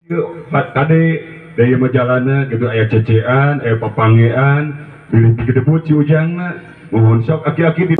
Kade daya majalana gitu aya cecean, aya papangean, bilih digedebut si Ujangna. Mohon sok aki-aki di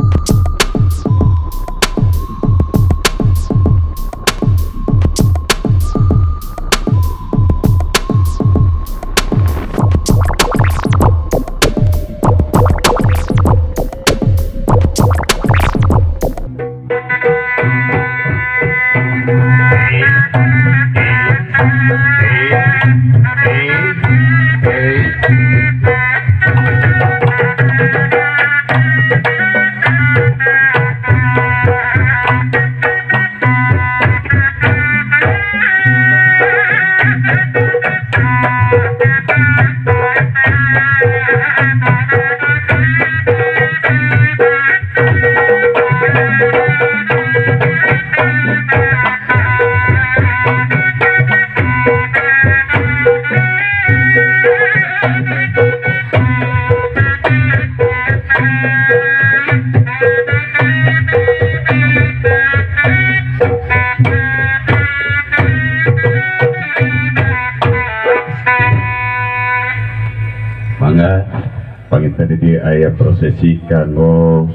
tadi di aya prosesi kanggo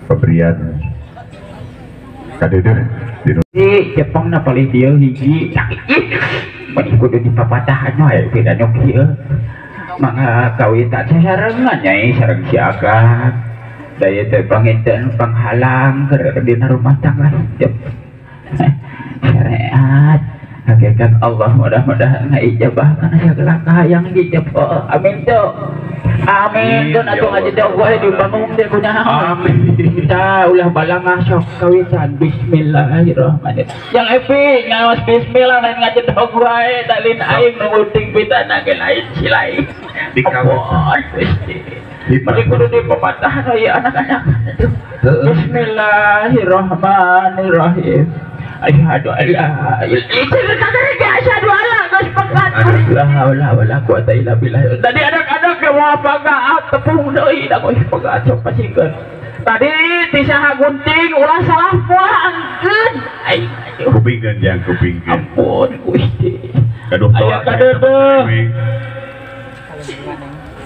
pemberian kadeudeung di Jepang na paling dieu hiji meni kudu dipapatahan wae beda nu kieu mangga kawitan sasarengan nyai sareng si Akang daya teh panginten panghalang keur dina rumah tangga hidup syariat hakikat Allah mudah-mudahan ngaijabah kana segala kahayang di Jepang. Amin tuh. Amin tuh atuh ngajedog wae dibangun teh kunaon. Amin. Tah ulah balangah sok kawitan bismillahirrahmanirrahim. Yang Epi ngaos bismillah lain ngajedog wae dalin aing nu uting pitana ge lain silai. Dikawitan Gusti. Bari kudu dipapatahan we anak-anak. Bismillahirrahmanirrahim. Asyhadu an la ilaha illallah la haula wala quwata illa billah. Tadi anak-anak yang mau pagaat tepung deui da geus pagaat sok pasingkeun. Tadi ti saha gunting ulah salah puangkeun. Aing kupingkeun jang kupingkeun. Ampun Gusti. Gaduh aya kadeudeuh.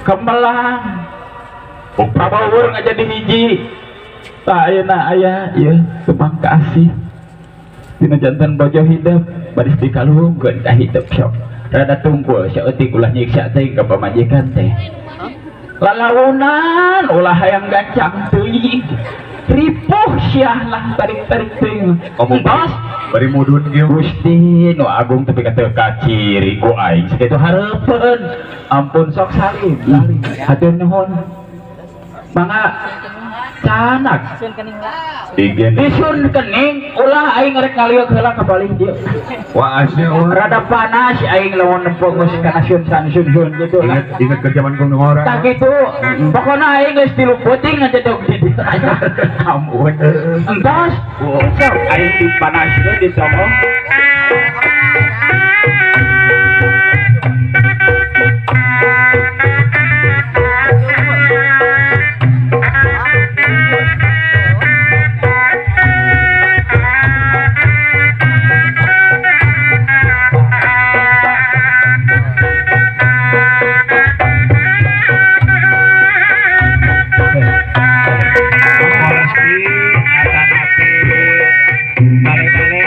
Kembelang. Pabaweur ngajadi hiji. Tah ayeuna aya ieu kembang kasih. Dina jantan bojo hidup baris dikaluhungkeun ka hidup sok rada tungkul saeutik ulah nyiksa teh ka pamajikan teh lalaunan ulah hayang gancang teuing ripuh siah lah tarik-tarik teuing tos bari mudun kieu Gusti nu agung tapi ka teu kaciri ku aing sakitu hareupeun ampun sok salim hatur nuhun mangga canak disun kening ulah aing rek ngalieu heula ka palih dieu waasnya rada panas aing lamun nempo geus kana sun san sun gitu lah ingat ke zaman kuno orang tah kitu pokona aing geus tilu peuting ngajedog di dieu ampun entos sok aing dipanaskeun di sono. Bale-bale,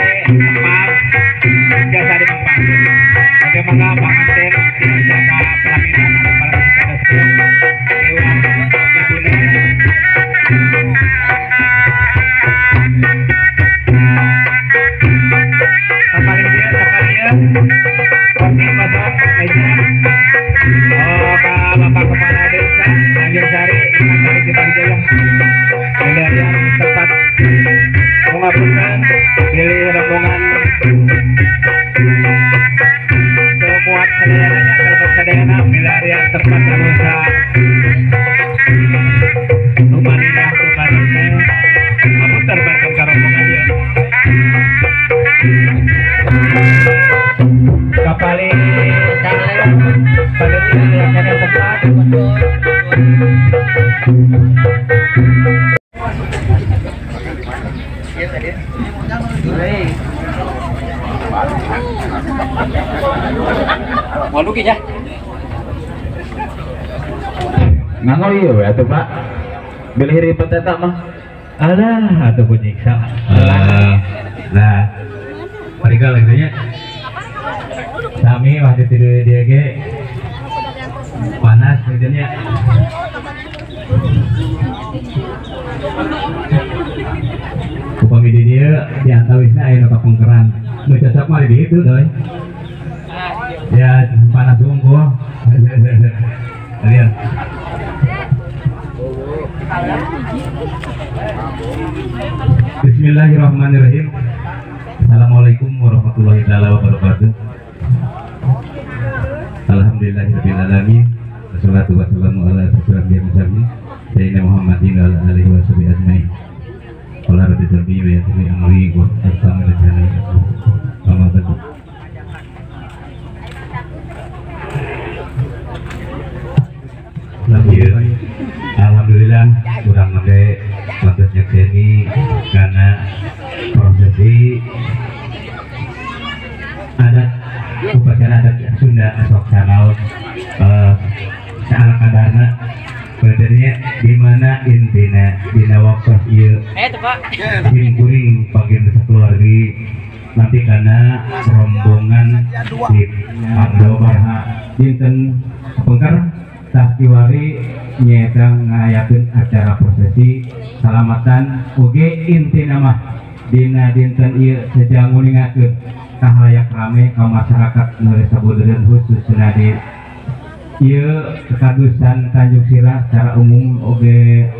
Mau dugi ya. Nganggo ieu we atuh Pak. Bilih ribet eta mah. Alah, atuh kunyiksa. Nah, mereka lagi nya. Sami waktu tidur dia ge panas gitu nya. Upami di dieu di antawisna aya nu kapengkeran. Nu cocok mah di ditu doi. Ya panas unggul. Lihat. Bismillahirrahmanirrahim. Assalamualaikum warahmatullahi wabarakatuh. Alhamdulillahirabbil alamin. Wassalatu wassalamu ala asyrafil mursalin sayyidina Muhammadin wa ala alihi washabihi ajmain. Qala rabbi zidni wa yassir amri wa astaghfiruka wa atubu. Alhamdulillah kurang mende waktu nyekseni karena prosesi adat upacara adat Sunda sok sanaos saala kadarna benernya di mana intina dina waktu ieu sim kuring panggilan sakeluargi nanti karena rombongan di Abdo Barha dinten pengker tah kiwari nyaeta ngayakeun acara prosesi salamatan oge intina mah dina dinten ieu sejang nguningakeun kahalayak rame ka masyarakat nu desa Budereun khususna di ieu kekadusan Tanjung Sirah secara umum oge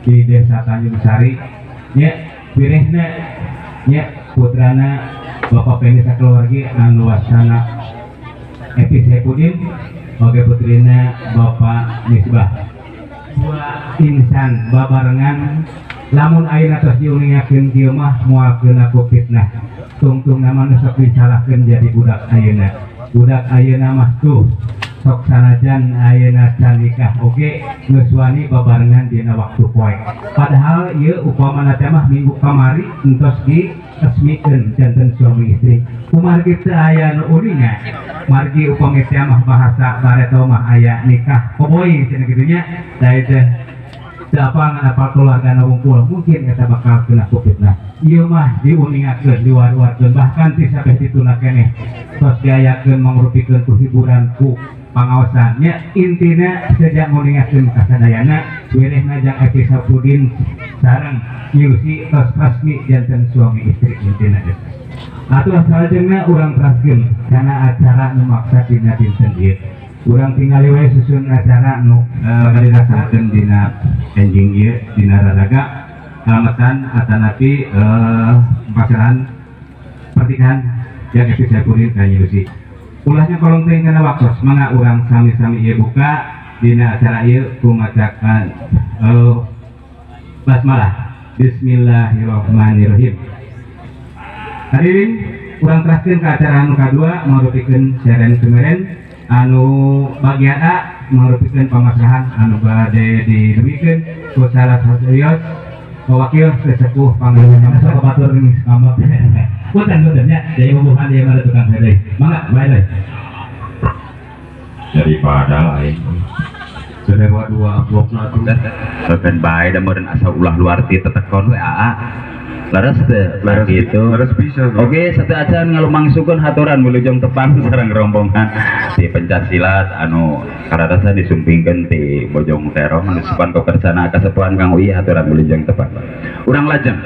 di desa Tanjung Sari nya pirehna nya putrana Bapak Pendi sakeluargi anu wasana Epi Saipudin oge putrina Bapak Misbah. Dua insan babarengan lamun ayeuna tos diuningakeun kieu mah moal keuna ku fitnah. Tungtung nama nu sok disalahkeun jadi budak ayeuna. Budak ayeuna mah tuh sok sanajan ayeuna can nikah oge geus wani babarengan dina waktu poek. Padahal ieu upamana teh mah minggu kamari entos diresmikeun janten suami istri. Kumargi teu aya nu uninga. Margi upami teh mah bahasa bareto mah aya nikah koboi cenah kitu nya. Da teh teu apa ngan keluargana wungkul mungkin eta bakal kena ku fitnah. Ieu mah diuningakeun diwar-warkeun bahkan ti sabeh dituna keneh tos diayakeun mangrupikeun ku hiburan ku pangaosannya intina sejak nguningakeun kasadayana wirehna jang Epi Saipudin sareng Nyusi tos resmi janten suami istri intina eta. Atuh salajengna urang teraskeun kana acara nu maksa dina dinten ieu. Urang tingali we susun acara nu bade dilaksanakeun dina enjing ieu dina raraga salamatan atanapi pasrahan pernikahan jang Epi Saipudin ka Nyusi. Ulahnya kolong teh kana waktos mangga urang sami-sami ieu buka dina acara ieu ku macakan basmalah. Bismillahirrahmanirrahim. Hadirin urang teraskeun ka acara anu kadua marupikeun seren kemeren anu bagian A marupikeun pamasrahan anu bade didugikeun ku salah satu wakil sesepuh pangeran sok batur geus ngambek. Punten punten nya jadi hubungan ieu mah tukang heureuy. Mangga bae deui. Daripada lain. Sudah buat dua amplopna atuh. Ben bae da meureun asa ulah luar ti tetekon we aa. Leres teu? Leres gitu. Leres bisa. Oke, satu acan ngalumangsukeun haturan wilujeng tepang sareng rombongan di pencak silat anu kararasa disumpingkeun ti Bojong Terong anu supan kepersana kasepuhan Kang Uyi haturan wilujeng tepang. Urang lajeng.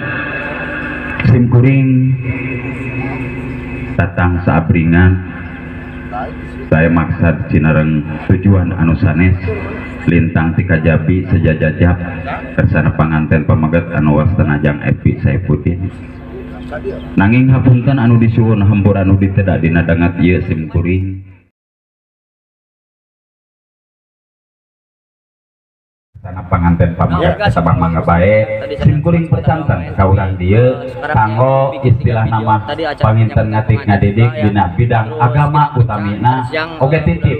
Sim kuring tatang saabringan saya maksad cinareng tujuan anu sanes lintang ti Kajabi sejajajap kersana panganten pameget anu wastana jang Epi Saipudin. Nanging hapunten anu disuwun hampur anu diteda dina dangat ieu sim kuring. Sana panganten pameget sabang mangga bae sim kuring percanten ka urang dieu kanggo istilah nama panginten ngatik ngadidik dina bidang agama utamina oge titip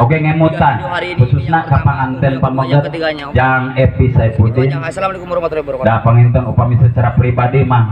oge ngemutan khususna ka panganten pameget jang Epi Saipudin. Da panginten upami secara pribadi mah